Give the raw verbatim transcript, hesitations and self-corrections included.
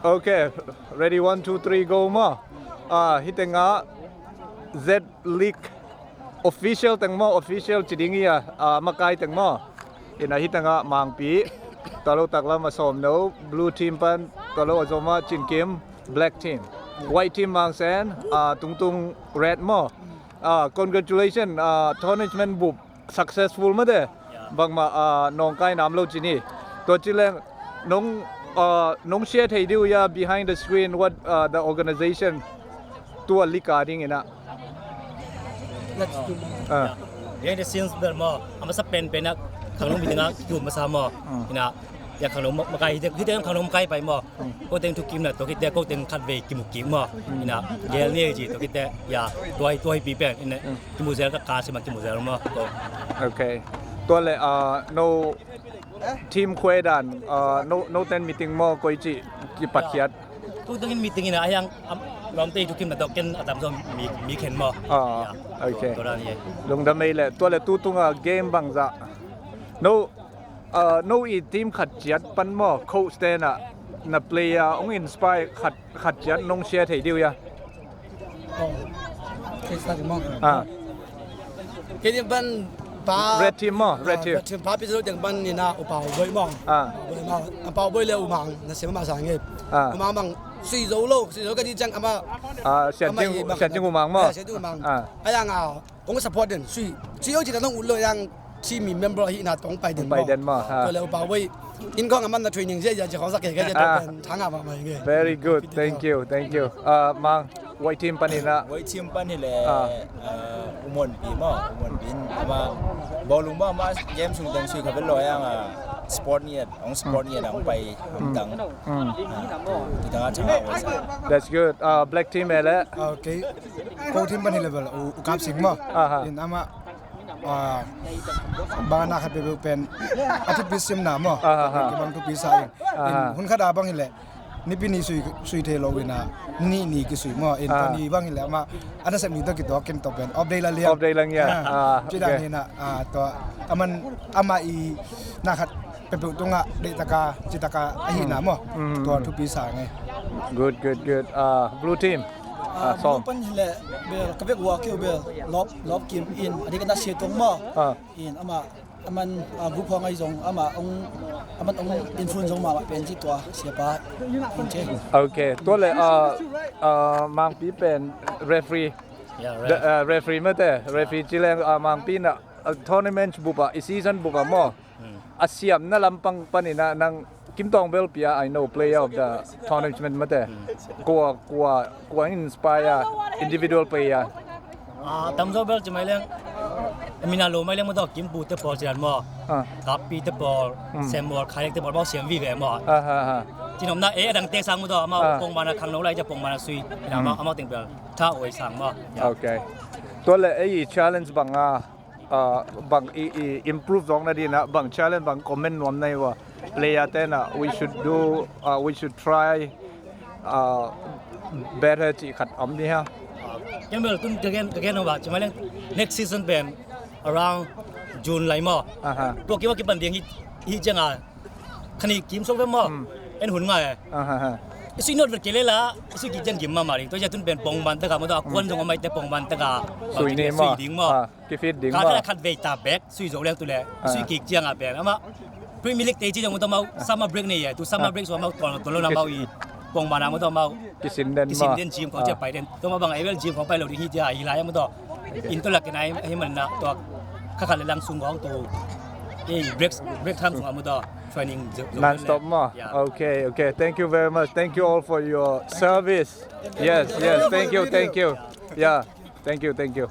Okay, ready, one, two, three, go maw. Ah, hih tengah Z League official teng maw, official ci ding hi a, ah, makai teng maw. Ina hih tengah Mangpi, tua lo taklam a Sawmno, blue team pan, tua lo a Zoma, Cinkim, black team. White team Mangsen, ah, tungtung red maw. Ah, congratulations, ah, tournament bup successful mate. Bangmah, ah, nawngkai nam lo ci ni. Tua ci leng nong, ah, nong share thei diu ya behind the screen what, ah, the organization tua lika ding ina. Ah. Behind the scenes bel maw, a masa penpen ah khangno meeting ah kium masa maw. Ina ya khangno makai, hih teng khangno makai pai maw. Ko teng thukimna tua khit teh ko teng khatvei kimu kik maw. Ina gel ni ci tua khit teh ya tua hi, tua hi pi pen ina kimu zel ka ka si ma kimu zel maw. Okay. Tua le, ah, no team khuai dan, ah, no, no ten meeting maw koi ci kipat khiat. Tu tengin meeting ina a hiang lawmte thukimna tua ken a tam zong mi, mi khen maw. Ah, okay. Tua dan hi. Lungdam ei le tua le tu tunga game bangzah. No, ah, no i team khat ciat pan maw, coach te na, na player hong inspire khat, khat ciat nong share thei diu ya. Ah. Kei team pan pa red team maw, red team. Red team pa pi zo teng pan ina U Pau Boi maw. Ah. U Pau Boi maw. U Pau Boi le U Mang na sem ma sang e. Ah. U Mang bang sui zo lo, sui zo ka di ciang ama. Ah, Sian Jing, Sian Jing U Mang maw. Sian Jing U Mang. Ah. A yang a Kong support den, sui. Sui o ci ta nong ut lo yang team member hi na tong pai den. Pai den maw, ha. Tua le U Pau Boi in kong a man na training zia zia ci kong sa ke ke zia tua pen thang a ma mai nge. Very good. Thank you, thank you. Ah, Mang, white team pan hi na. White team pan hi le, ah, U Muan Pi maw, U Muan Pi in ama bawlung maw, ama game sung teng sui kha vet lo yang, ah, sport ni at, ong sport ni at ong pai hamtang. That's good. Ah, black team e le. Okay. Ko team pan hi level u, u kap sing maw. Aha. In ama, ah, bang na khat peuhpeuh pen a thupi sim na maw. Aha. Bang thupi sa in. Aha. In hun khat a bang hi le nipi ni sui, sui thei lo in a ni ni kisui maw. In ko ni bang hi le ama ana sem ni to kituak ken to pen off day la liang. Off day la liang. Ah, ci dan hi na, ah, tua aman ama i na khat peuhpeuh tungah deihtaka citaka ahi na maw. Tua thupi sa nge. Good, good, good. Ah, blue team. Ah, Sawm. Blue pan hi le bel ka vek ua keu bel lop, lop kim in a di ka na sia tong maw. Ah. In ama, aman, ah, group huang ai zong ama ong, aman ong influence zong mama pen ci tua siapa in ce. Okay, tua le, ah, ah, Mangpi pen referee. Yeah, the, ah, referee mate, referee ci leng, ah, Mangpi na, ah, tournament bupa, i season bupa maw. A siamna lampang panin ah nang Kim Tawng Belpi ah, I know, player of the tournament mate. Kua, kua, kua inspire individual player. Ah, tamzaw bel ci mai leng. Mina lo mai leng maw, Kim Pu te pawl cian maw. Ah. Kapi te pawl, Sem Mual Khai te pawl maw, siam vive maw. Ah, ah, ah. Cinomna e adang te sang maw, maw pongmana khangno lai ca pongmana sui. Ina maw, maw teng bel tha oi sang maw. Okay. Tua le ei challenge bang a ah, bang i, i improve zawk nadinah bang challenge, bang comment nuam na hi uh a, player te na we should do, ah, we should try, ah, better cih khat om dih hia. Ken bel tun ka gen, ka gen uh a, ci mai leng next season pen around June lai maw. Aha. Tua kim a kipan ding hi, hi ciang a khani kim sok ve maw. En hun ngai. Aha. I sui not vet kei le la i sui kik ciang kim mahmah ding. Tua ciang tun pen pongman taka maw, tua a kuan zong om mai te pongman taka sui ni maw. Sui ding maw. Ah. Kifit ding maw. Kal khat a khat vei ta bek sui zo leng tu le sui kik ciang a pen amah Premier League te ci dong maw, summer break nei e, tu summer break so amah tuan tuan lo na amah i pongman a maw, tu amah kisin den maw, kisin den gym khong cia pai den, tu amah bang a bel gym khong pai lo ding hi cia hi lai maw, tu in tu lak kei nai hi man na, tu kha khat le lang sung khong tu ei break, break time sung a maw, tu training zo, zo non stop maw. Yeah. Okay, okay, thank you very much, thank you all for your service. Yes, yes, thank you, thank you. Yeah. Thank you, thank you.